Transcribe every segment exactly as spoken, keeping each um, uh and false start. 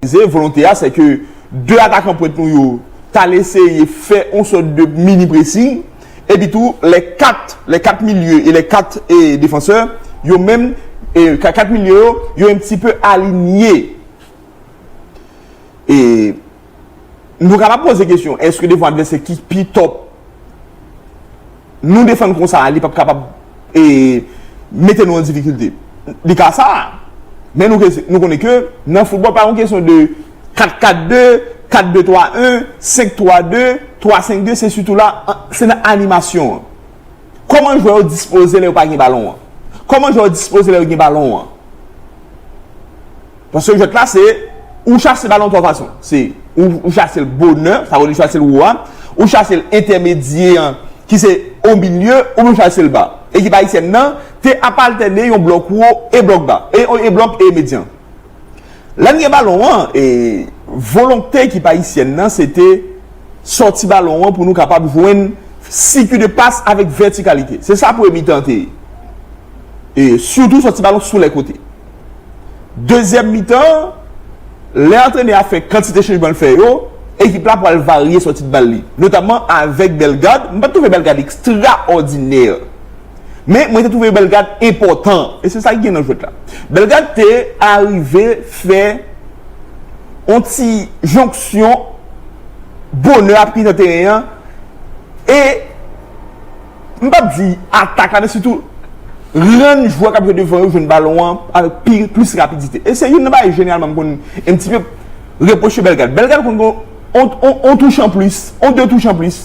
Volonte a, se ke de atakan pwent nou yo t al eseye fè yon sòt de mini pressing, epi tou, les quatre, les quatre milieux et les quatre, eh, défenseurs, yo menm, eh, ka-, kat milye yo, yo un petit peu alinye. E nou kapab poze kesyon, èske devan advèsè ki pi top, nou defann konsa, li p ap kapab, e, mete nou an difikilte? Li ka sa, men nou, ke- nou konnen ke nan foutbòl, pa yon kesyon de kat kat de, kat de twa en, senk twa de, twa senk de, se sitou la, an- se nan animasyon an. Kòman jwè yo dispoze lè yo pa gen balon an? Kòman jwè yo dispoze lè yo gen balon an? Paske jwèt la, se ou chase balon twa fason. Se ou, ou chase l bonè, sa vle di chase l wo a, ou chase l entèmedye an, ki se o milye, oubyen ou chase l ba. Ekip ayisyèn nan te ap altène yon blòk wo e blòk ba, e, e blòk e medyan. Lè n gen balon an, e volonte ekip ayisyèn nan, se te sòti balon an pou nou kapab jwenn siki de pas avèk vètikalite. Se sa premye mitan te ye. E sitou sòti balon sou lè kote. Dezyèm mitan, lè antrenè a fè kantite chanjman l fè yo, ekip la pral varye sòti de bal li, notamman avèk Bellegarde. M pa t twouve Bellegarde ekstraòdinè, men mwen te twouve Bellegarde enpòtan, e se sa ki gen nan jwèt la. Bellegarde te arive fè yon ti jonksyon bonè ap ki nan teren an, e m p ap di atak la, men sitou rann jwè k ap jwe devan yo jwenn balon an avèk pi, plis rapidite. E se youn nan bagay jeneralman m konn un petit peu repwoche Bellegarde. Bellegarde konn gen yon, yon, yon touch an plis, yon de touch an plis.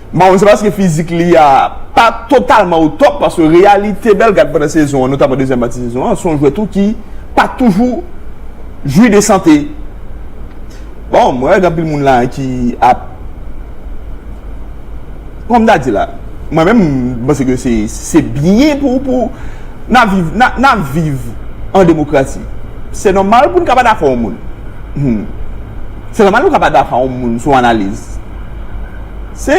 Bon, se paske fizik li a pa totalman o top, paske reyalite Bellegarde pandan sezon an, notamman dezyèm pati sezon an, se yon jwè tou ki pa toujou jwi de sante. Bon, mwen wè gen anpil moun la ki ap, kòman m ta di la, mwen menm, m panse ke se, se byen pou, pou n ap viv, n ap, n ap viv an demokrasi. Se nòmal pou n ka pa dakò yon moun. Hmm. Se nòmal nou ka pa dakò yon moun sou analiz. Se,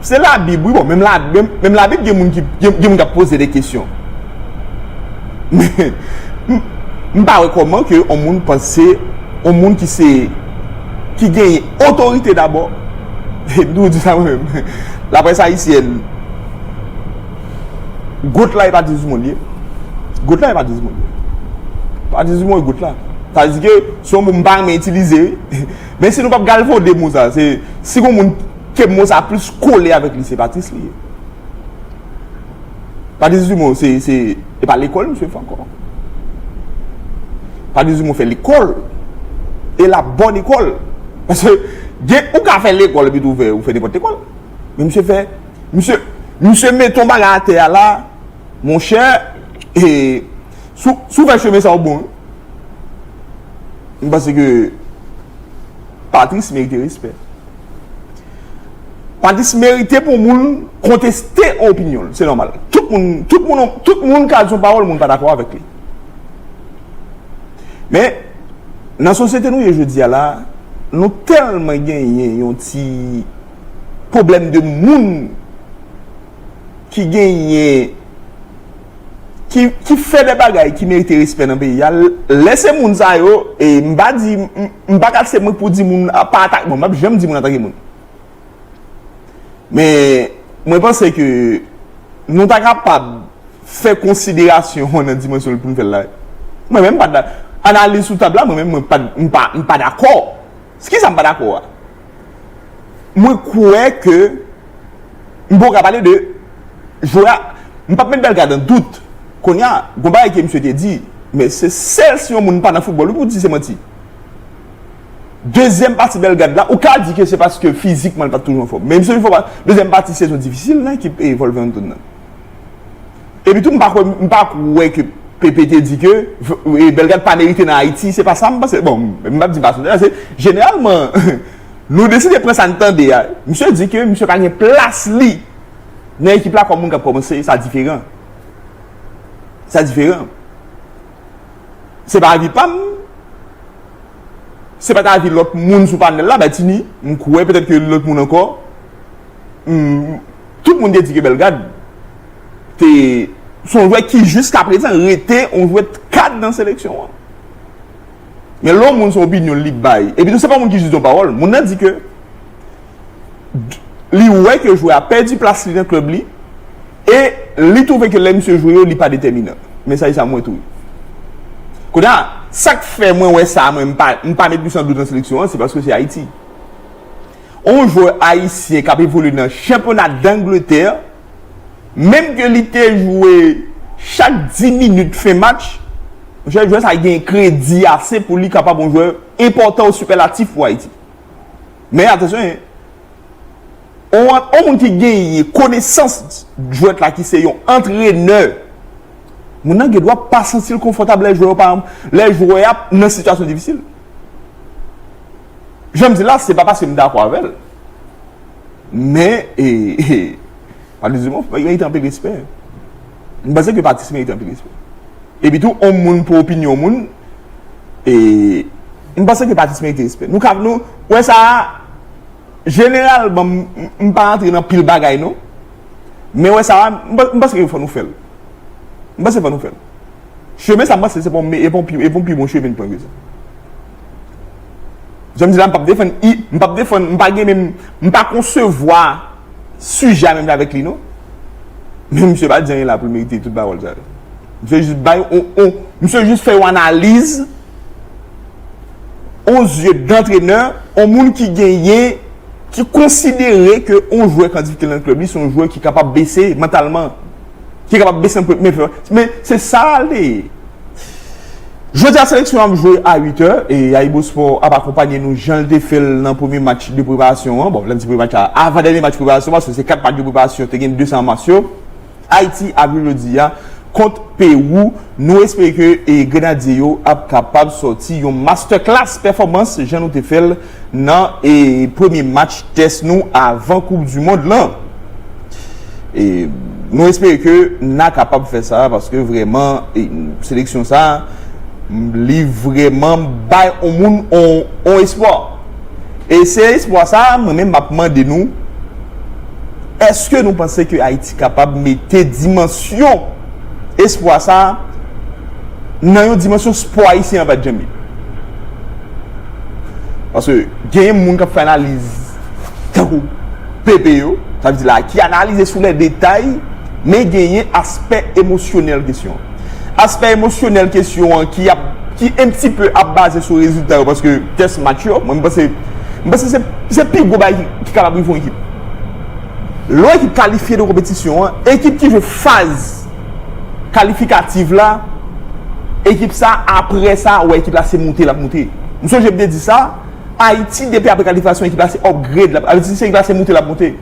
se Labib, wi, bon, menm la, menm, menm Labib, gen moun ki, gen, gen moun k ap poze de kesyon. Men, m, m pa wè kòman ke yon moun panse, yon moun ki se, ki genyen otorite dabò, m toujou di sa mwen menm, laprès ayisyèn, GOAT la e Patrice Dumont li ye. GOAT la e Patrice Dumont li ye. Patrice Dumont e GOAT la. Sa vle di ke se yon mo m pa renmen itilize, wi. Men si nou p ap galvode mo sa, se, si gen yon moun ke mo sa plis kole avèk li, se Patrice li ye. Patrice Dumont, se, se, e pa lekòl misye fè ankò. Patrice Dumont fè lekòl. E la bòn ekòl. Paske gen, ou ka fè lekòl epi tou fè, ou fè nenpòt lekòl. Men misye fè, misye, misye mete yon bagay atè a la, monchè, e si w, si w fè chemen sa w bon, wi. M panse ke Patrice merite respè. Patrice merite pou moun konteste opinyon l, se nòmal. Tout moun, tout moun, tout moun ka di yon pawòl, moun pa dakò avèk li. Men, nan sosyete nou ye jodi a la, nou tèlman genyen yon ti pwoblèm de moun ki genyen, ki, ki fè de bagay ki merite respè nan peyi a, lè se moun sa yo, e m pa di, m, m pa ka se mwen pou di moun a pa atak, bon, m ap janm di moun atake moun. Men, mwen panse ke nou ta kapab fè konsiderasyon an nan dimansyon l pou n fè l la. Mwen menm, m pa da-, analiz sou tab la, mwen menm, mwen pa, m pa, m pa dakò. Kisa m pa dakò a? Mwen kwè ke m poko ka pale de jwè a, m p ap met Bellegarde an dout. Kounye a, gon bagay ke misye te di, men se sèl si yon moun pa nan foutbòl wi pou di se manti. Dezyèm pati Bellegarde la, ou ka di ke se paske fizikman l pa t toujou anfòm. Men misye fè pa, dezyèm pati sezon difisil nan ekip, e, Wolverhampton nan. Epi tou, m pa kwè, m pa kwè ke Pepe te di ke v-, e, Bellegarde pa merite nan Ayiti, se pa sa m panse. Bon, m p ap di m pa sonje, se jeneralman, nou deside pran sa n tande a. Misye di ke misye pa gen plas li nan ekip la kòm moun k ap kòmanse, sa diferan. Sa diferan. Se pa avi pa m, se pa t avi lòt moun sou panèl la, Batini, m kwè petèt ke lòt moun ankò. Hmm, tout moun te di ke Bellegarde te, se yon jwè ki jiskaprezan rete yon jwè kad nan seleksyon an. Men lè yon moun se opinyon li bay, epi tou se pa moun ki jis di yon pawòl, moun nan di ke li wè ke jwè a pèdi plas li nan klèb li, e li twouve ke lè misye jwe yo, li pa detèminan. Men sa e sa mwen tou. Kounye a, sa k fè mwen wè sa, mwen m pa, m pa met Lisandro nan seleksyon an, se paske se Ayiti. On jwè ayisyen k ap evolye nan chanpyona Dangletè, menm ke li te jwe chak dis minit fen match, jwè, jwè sa gen kredi ase pou li kapab on jwè enpòtan ou sipèlatif pou Ayiti. Men atansyon, on, on moun ki genyen konesans jwèt la, ki se yon antrenè, moun nan gen dwa pa santi l konfòtab lè jwè yo pa, lè jwè a nan sitiyasyon difisil. Jan m di la, se pa paske m dakò avè l. Men, e, e, Patrice Dumont merite anpil respè. M panse ke Patrice merite anpil respè. Epi tou, on moun pou opinyon moun, e m panse ke Patrice merite respè. Nou ka, nou, wè sa, jeneralman, m, m, m pa rantre nan pil bagay, non. Men wè sa, m, m panse ke fò nou fè l. M panse fò nou fè l. Chemen sa, m panse se pa yon me-, e pa yon pi, e pa yon pi bon chemen n pran ke sa. Jan m di la, m p ap defann, i, m p ap defann, m pa gen menm, m pa konsevwa sijè a menm avèk li, non. Men misye pa di anyen la pou l merite tout pawòl sa yo. Misye jis bay, on, on, misye jis fè yon analiz o zye dantrenè, on moun ki genyen, ki konsidere ke on jwè k an difikilte nan klèb li, se on jwè ki kapab bese mantalman, ki kapab bese nan pre-, men, men se sa l te ye. Jodi a, seleksyon an ap jwe a uit è, e Aibo Sport ap akonpanye nou jan l te fè l nan premye match de preparasyon an. Bon, lè m di premye match la, avan dènye match preparasyon, paske se kat match de preparasyon, te gen de san match yo. Ayiti ap jwe jodi a kont Pewou. Nou espere ke, e, Grenadye yo ap kapab sòti yon masterclass pèfòmans, jan nou te fè l nan, e, premye match tès nou avan Koup di Mond lan. E nou espere ke n a kapab fè sa, paske vrèman, e, seleksyon sa, li vrèman bay on moun on, on espwa. E se espwa sa, mwen menm m ap mande nou, èske nou panse ke Ayiti kapab mete dimansyon espwa sa nan yon dimansyon spò ayisyen an pa t janm ye? Paske genyen moun k ap fè analiz tankou Pepe yo, sa vle di la, ki analize sou lè detay, men genyen aspè emosyonèl kesyon an. Aspè emosyonèl kesyon an ki ap, ki un petit peu ap baze sou rezilta yo, paske tès match yo, mwen, m panse, m panse se, se pi gwo bagay ki, ki kapab rive yon ekip. Lè yon ekip kalifye de konpetisyon an, ekip ki jwe faz kalifikatif la, ekip sa, apre sa, wè ekip la se moute l ap moute. M sonje m te di sa, Ayiti, depi apre kalifikasyon, ekip la se upgrade, l ap, Ayiti, se ekip la se moute l ap moute.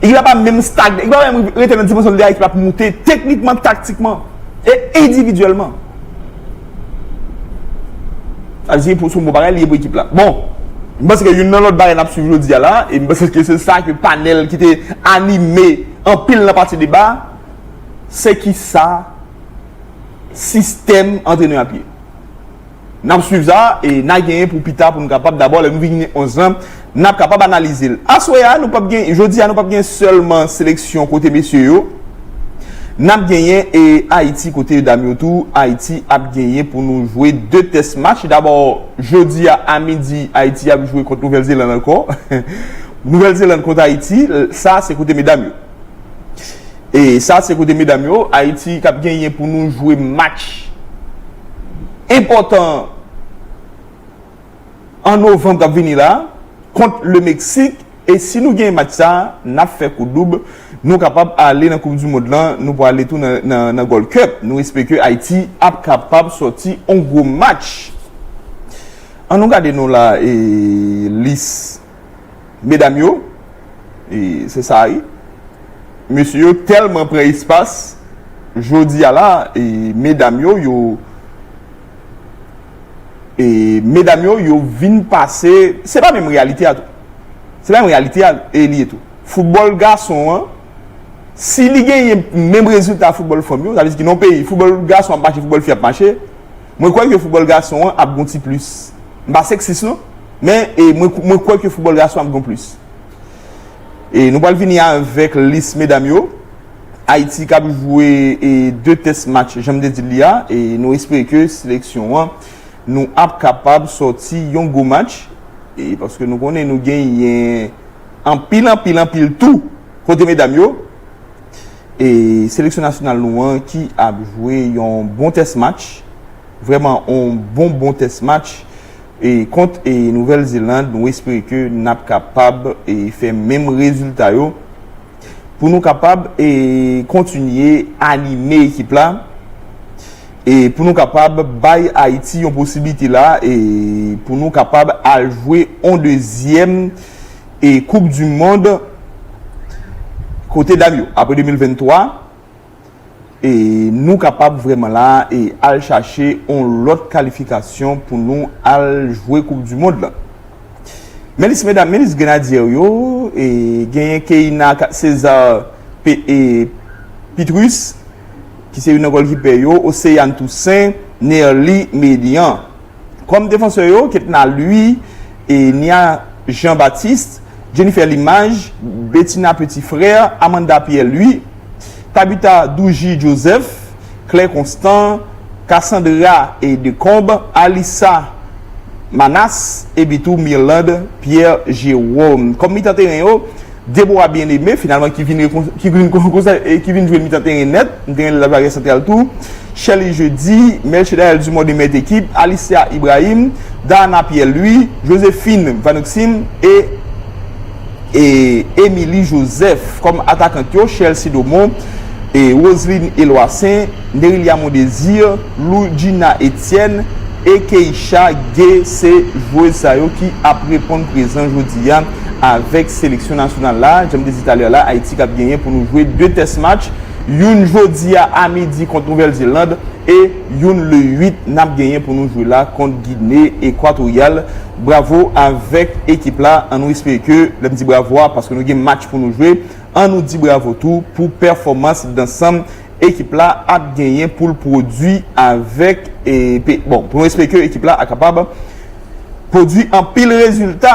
Ekip la pa menm stagnan, ekip la pa menm rete nan dimansyon de ekip la ap moute, teknikman, taktikman, e endividyèlman. Sa vle di pou sou bon bagay, li ye pou ekip la. Bon, m panse ke youn nan lòt bagay n ap swiv jodi a la, e m panse ke se sa ke panèl ki te anime anpil nan pati deba, se kisa sistèm antrenè ap ye. N ap swiv sa, e n a genyen pou pita pou nou kapab, dabò, lè nou vin gen onz lan, n ap kapab analize l. Aswè a, nou p ap gen, jodi a, nou p ap gen sèlman seleksyon kote mesye yo. N ap genyen, e, Ayiti kote dam yo tou. Ayiti ap genyen pou nou jwe de tès match. Dabò, jodi a, a midi, Ayiti ap jwe kont Nouvèl Zeland ankò. Nouvèl Zeland kont Ayiti, sa se kote medam yo. E sa se kote medam yo, Ayiti k ap genyen pou nou jwe match enpòtan an novanm k ap vini la, kont le Meksik. E si nou genyen match sa, n ap fè kou doub, nou kapab ale nan Koup di Mond lan, nou pral ale tou nan, nan, nan Gold Cup. Nou espere ke Ayiti ap kapab sòti on gwo match. An nou gade non la, e, lis medam yo, e, se sa wi. Mesye yo tèlman pran espas, jodi a la, e, medam yo, yo, e, medam yo, yo vin pase, se pa menm reyalite a tou. Se pa menm reyalite a, e, li ye tou. Foutbòl gason an, si li genyen menm rezilta foutbòl fanm yo, sa vle di ki nan yon peyi, foutbòl gason ap mache, foutbòl fi ap mache, mwen kwè ke foutbòl gason an ap gon ti plis. M pa seksis non, men, e, mwen, mwen kwè ke foutbòl gason ap gon plis. E nou pral vini avèk lis medam yo. Ayiti k ap jwe, e, de tès match, jan m te di l li a, e nou espere ke seleksyon an nou ap kapab sòti yon gwo match, e paske nou konnen nou genyen anpil, anpil, anpil tou kote medam yo. E seleksyon nasyonal nou an ki ap jwe yon bon tès match, vrèman yon bon, bon tès match, e kont e Nouvèl Zeland, nou espere ke n ap kapab e fè menm rezilta yo pou nou kapab e kontinye anime ekip la, e pou nou kapab bay Ayiti yon posiblite la, e pou nou kapab al jwe yon dezyèm e Koup di Mond kote dam yo apre de mil venntwa, e nou kapab vrèman la e al chache yon lòt kalifikasyon pou nou al jwe Koup di Mond lan. Men lis medam, men lis grenadyè yo, e genyen Keina Ka- César Pe- e Pitrus, ki se youn nan gòlkipè yo, Océane Toussaint, Nerly Mélian. Kòm defansè yo, Ketna Louis, e Nia Jean Baptiste, Jennifer Limage, Bettina Petit Frère, Amanda Pierre Louis, Tabitha Dougy Joseph, Claire Constant, Cassandra e Decombe, Alissa Manas, epi tou Mirlande Pierre Jérôme. Kòm mitan teren yo, Deborah Bien-Aimé, finalman, ki vin, rekon- ki vin, konsa- e ki vin jwe mitan teren nèt, mitan teren laryè santral tou. Shelly Jeudi, Melchidaël Dumont de Mèt Ekip, Alicia Ibrahim, Dana Pierre Louis, Joséphine Vanoxime e, e Emily Joseph. Kòm atakant yo, Chelsea Domon, e Roseline Eloissaint, Nerilia Mondésir, Loudjina Etienne e Keisha Gay, se jwèz sa yo ki ap reponn prezan jodi a avèk seleksyon nasyonal la. Jan m te di talè la, Ayiti k ap genyen pou nou jwe de tès match, youn jodi a a midi kont Nouvèl Zeland e youn le uit n ap genyen pou nou jwe la kont Gine Ekwatoryal. Bravo avèk ekip la, an nou espere ke, lè m di bravo a, paske nou gen match pou nou jwe, an nou di bravo tou pou pèfòmans dansanm ekip la ap genyen pou l pwodui avèk, e, pe- bon, pou nou espere ke ekip la a kapab pwodui anpil rezilta